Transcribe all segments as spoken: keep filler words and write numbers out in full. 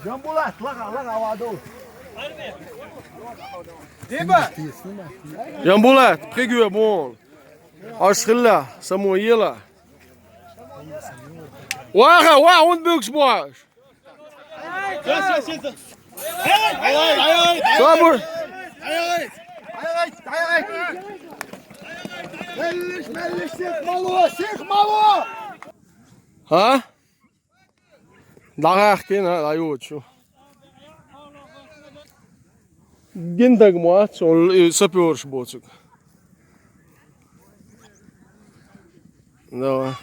Янбулат, лагъа, лагъа, ваду. Диба! Янбулат, пхига ве бон. Аш хилла, само ела. Ваха, ва, он бюкс бош. Собур. Меллиш, меллиш, сих мало, сих мало. Ха? ДӀагӀахкина, дӀайочу. Гиндаг моац, ол, э, сапёрш боцуг. Давай.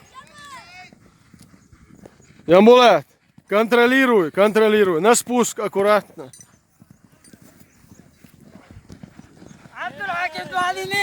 Ямбулат, контролируй, контролируй. На спуск аккуратно. Абдулхаким, дуалили!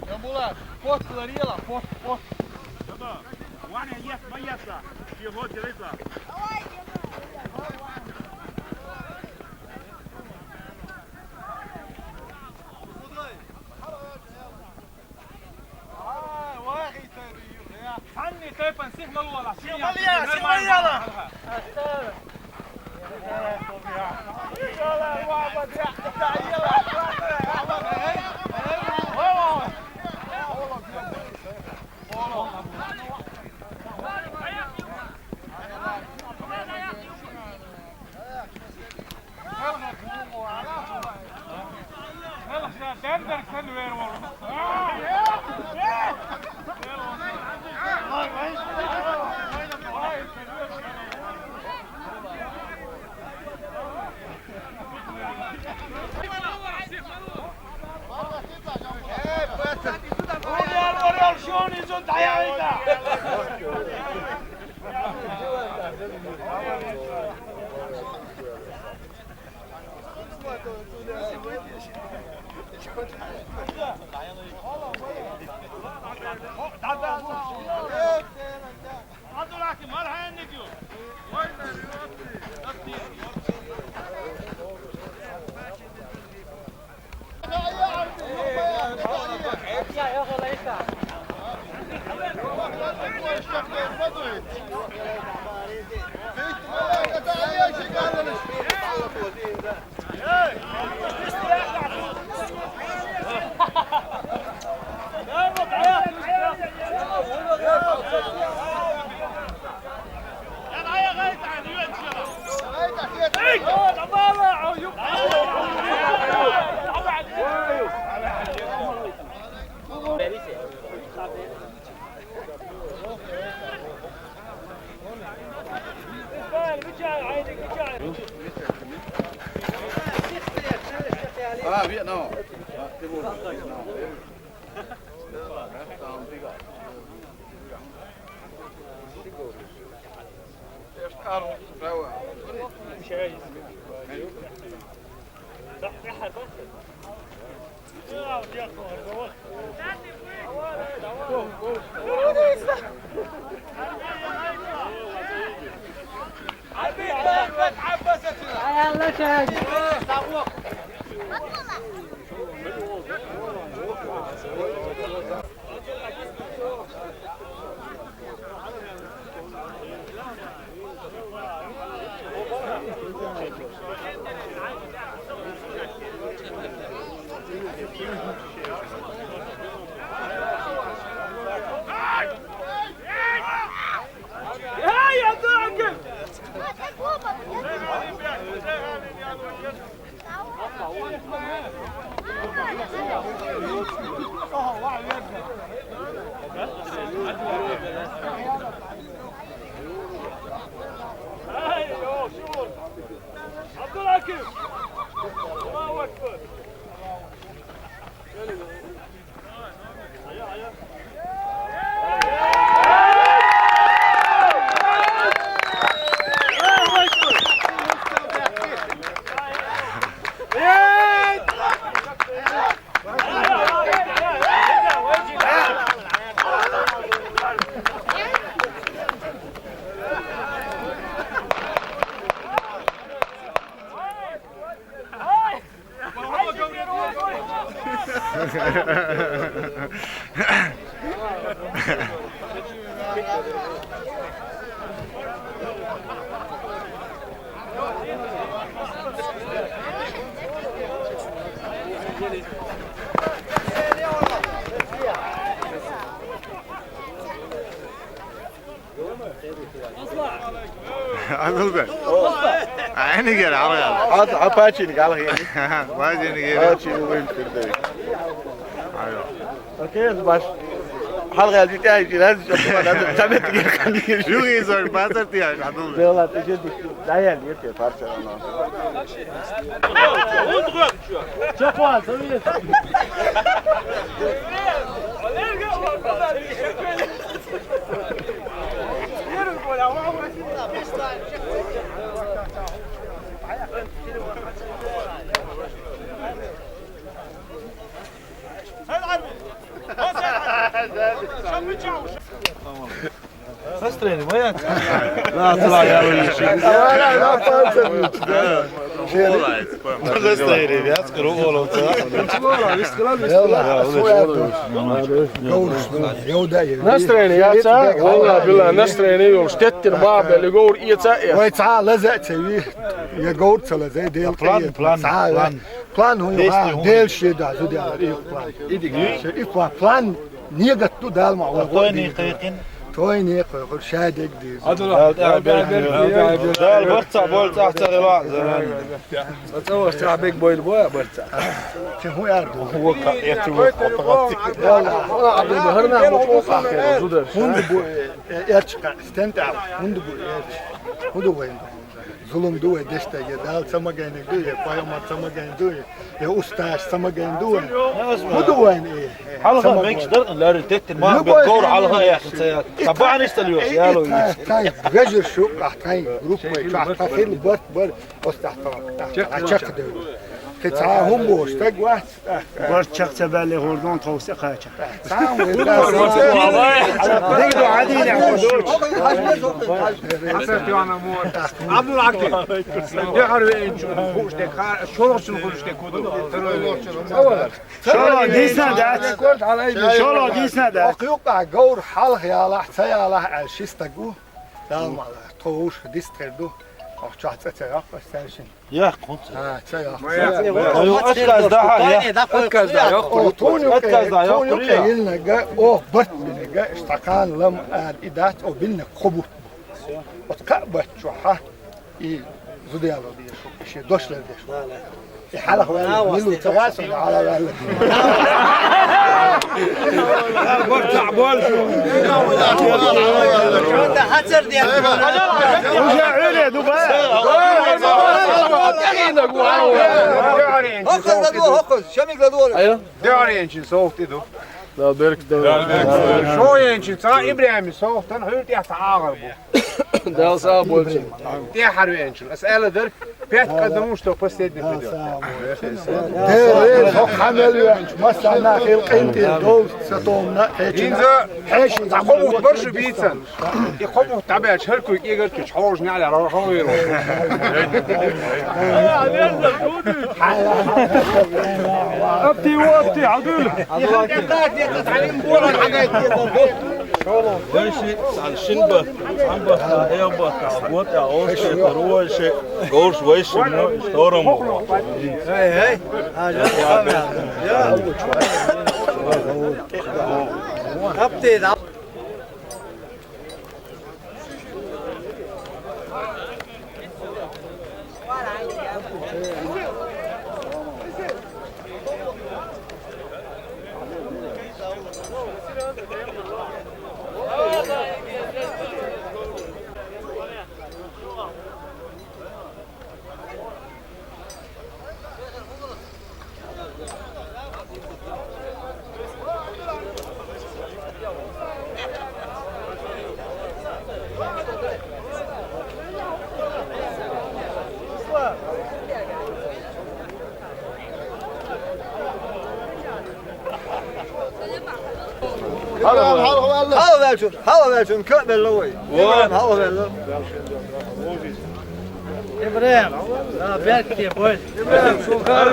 Ямбулат, пост ларила, пост, пост. Ваня, ес, ма еса. Його директор. Ah, Vietnam. Abdülhakim. Allahu Ekber. Anıl Bey. Aynı gel abi. At, apaçin gal hini. Vay seni gel. Apaçin uğun kırdı. Ayo. Okey, baş. Hal geldi, ya, biraz tamet gel kalıyor. Yok, iyi zor, bazı diye, Anıl Bey. Yola, teşekkür ederim. Dayan, yeter, parça. Çapa, tabii. Настроение, моя. Да, да, я вижу. Настроение, я скажу, Володя. Настроение, я ца, валла, билла, настроение ёлуш. Теттир ма бели гор, ица, э. Вай ца лаза цеви. Я гор ца лаза, дел. План, план, план. План, ой, действие, га, ой. Дел ши да, зуди ала, и план. Иди, и план, план. Нигат ту дал ма, ой, тойни хыкин. Тойни хыкин, шадек ди. Адула. Дал, дал, дал, дал, дал, дал, барца, болца, ахцар ила. Ацава, шабек бойл боя, барца. Ти ху яр ду. Ху ка, я ту, ху ка. Валла, валла, абу, харна, ху ка, зудар. Хунду бу, э, эрч ка, стент ап, хунду бу, эрч. Хунду бу. Зулум ду вай дештаге, Дала ца магайниг ду, я пайхамар ца магайн ду, я усташ ца магайн ду вай. Ху ду вайна, э, хьалха ца мегаш магайна. Даркъин ларил теттин ма любой бен говр хьалха яхна ца яхна. Ца бахьанаш ца луйош, э, яло э, тай, тай, гажир шук, а, тай, группа, ча, та хил барт бар, остах та, та, та, чакх ду. Хи ца хум бош, таг вац. Барт чакх ца баьлле хӀордон тховса кхача. Цхьа а вай, да, да, да. Дегду хьадийна хӀордоч. Хьасан Тиана мор. Абдулхаким. Дехар веинчу хушде, шолгъчун хушде куду. Шоло дисна дац. Шоло дисна дац. Окъюкъа гаур халх ялах, ца ялах ал шистагу. Далмала, тхо уш дистхер ду. Ох, чахца ца яхпа, саршин. Яхкъ хӀунца? А, ца яхкъ. Ой, отказ да, хьа, я. Отказ да, я. О, туню, отказ да, я, туню, я. Илнага, о, бат билнага, штакан лам ар идат, о, билнаг хубут. От ка бат чуха. И зудяло деш, иши дошлер деш. И хьалах валла, милу цагас, хьалах валла. Барта больше. Уже Юлия, Дубай. Хокус, ладу, хокус, шамик ладу. Айо. Дёренчин софт иду. Да, берк, да. Шоенчин, ца Ибрахим софтан, хюрт я ца агар бу. Дал са больше. Те харвенчин. Ас эла дер, пять к одному, что последний придёт. Дерез, хок хамел венч, масана хил къинтин, дол сатомна, хечна. Инза, хечна, та хобут баршу бийцан. И хобут табя чарку кигар ки чхож няля рахавил. Апти, апти, адул. Веши, сан шин бат, сан бат, эл бат, гот, а, ош, руаш, гош, веши, ну, шторм. Эй, эй. Апти, да. Halo, halo, halo. Halo, Velčun, halo, Velčun, kö bello voi. Ibrahim, halo, bello. Ibrahim, da, belki boy. Ibrahim, šukar.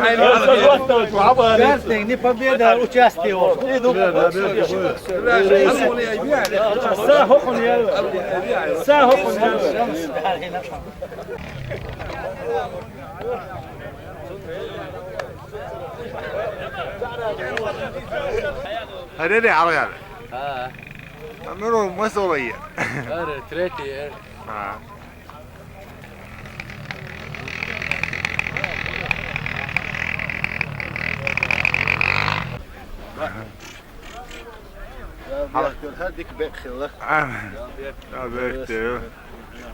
Belki, ni pobjeda, učastje u. Sa hokon jel. Sa hokon jel. Hadi de al yani. Ha. Amiro, maso olayı. Öyle, treti, öyle. Ha. Ya, bir gör, her dik bek xilla. Amin. Ya, bir Ya, bek diyor.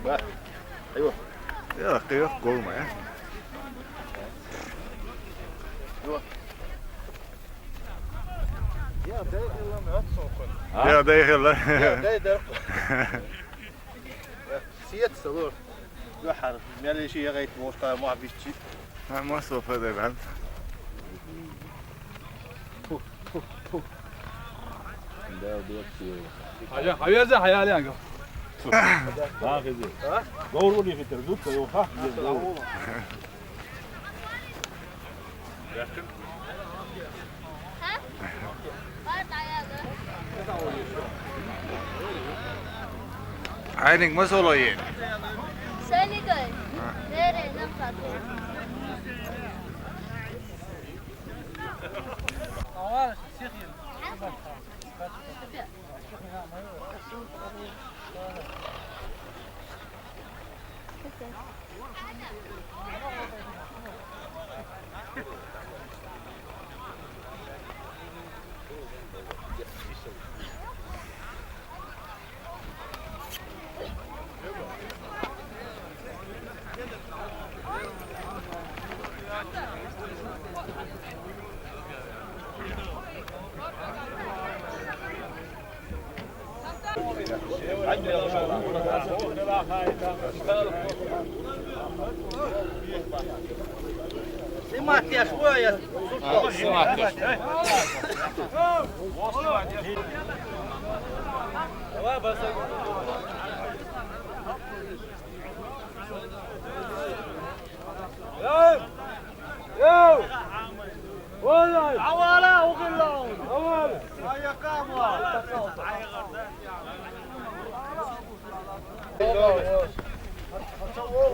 Bak. Yok. Yok, yok, olma ya. Yok. Ya, bek xilla mı? At sokun. Ha? Ya, bek xilla. Ya, bek de. Siyet salur. Yohar, mele işi ya gayet borta muhabbetçi. Ha, masraf eder ben. Hadi, hadi, hadi, hadi, hadi. Ha, kızı. Ha? Doğru diyor, bitir. Dur, yok, ha. Ayning ma solo ye. Seni gay. Nere, nam satu. Sima teš, voja. Sima teš.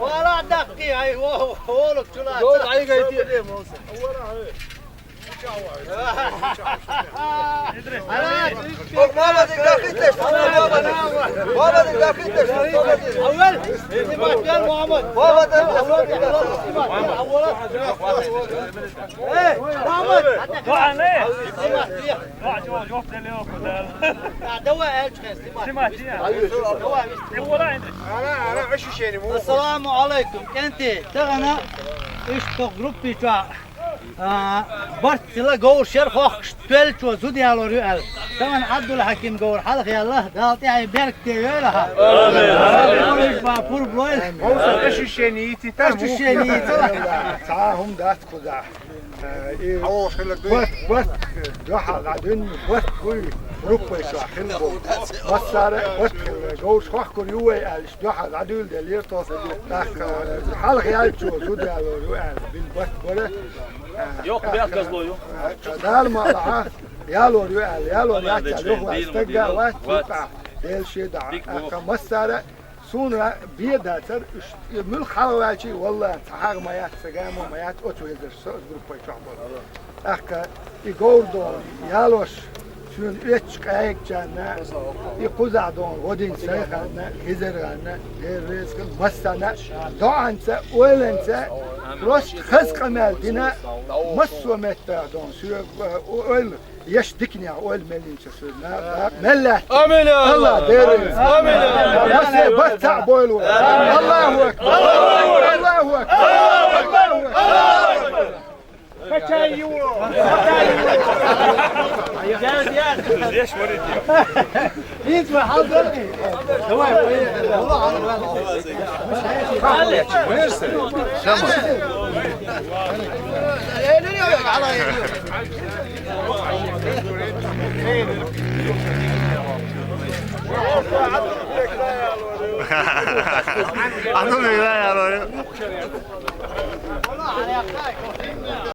Wala dakki ay wo wo lok chula. Yo ay gaiti. Muhammed, Muhammed, Muhammed. Muhammed, Muhammed. Awel, Muhammed. Muhammed, Muhammed. Hey, Muhammed. Doa ne? Doa, doa, yok, deli yok, deli. Ya, doa el çıkar, Muhammed. Doa. Ara, ara, şu şeyini bu. Assalamu alaikum. Enti, tagana, iş to grupi çua. А, барт сила говр шер хохш, туьлчо зуд ялор ю аьлла. Тахана Ӏабдул-Хьаким говр хьалха яьлла, Дала тӀехье беркате йойла хьа. Амин. Амин. Пурба, пурба лойла. Амин. Ощущение йицийта, ощущение йицийта. Цхьа хӀума дац кхузахь. Э, и барт, барт, дуьхьал дӀадуьнна, барт хуй, группа шо хилла бу. Массара а барт хилла, говраш хохкур ю вай аьлла, дуьхьал дӀадуьйла делира тхо. ТӀаккха, э, хьалха яьлчо зуда ялор ю аьлла, бин барт бара. Йоккха бехказло ю. Дала ма лахьа, ялор ю аьлла, ялор яц аьлла, юха вац, стаг а вац, цу тӀа, Дела шеда. ТӀаккха массара а суна бе дацар, уьш, и муьлха хьалаваьлчий, валлахӀи, цхьа хьагӀ ма яц, цхьа гамо ма яц, оцу везарш со, оцу группай чохь болу. ТӀаккха и говр дон, ялош, цуьнан оьцуш къаьгӀачарна, и кхузахь дон, гӀодин сайн ханна, хизар ханна, Дела реза хила, массарна, доӀанца, ойланца, Просто хаза къамел дина массо а меттахь дон, соьга, э, ойла еш диканехь ойла меллинча соьга, мел лаьтта. Амин, я Аллах, Аллах. Дера. Амин, я Аллах. Массо а барт цхьаъ бойла. Аллаху акбар. Аллаху акбар. Аллаху акбар. Качай его! Качай его! Здесь, смотрите. Давай, поехали. Anu beyler ya, böyle.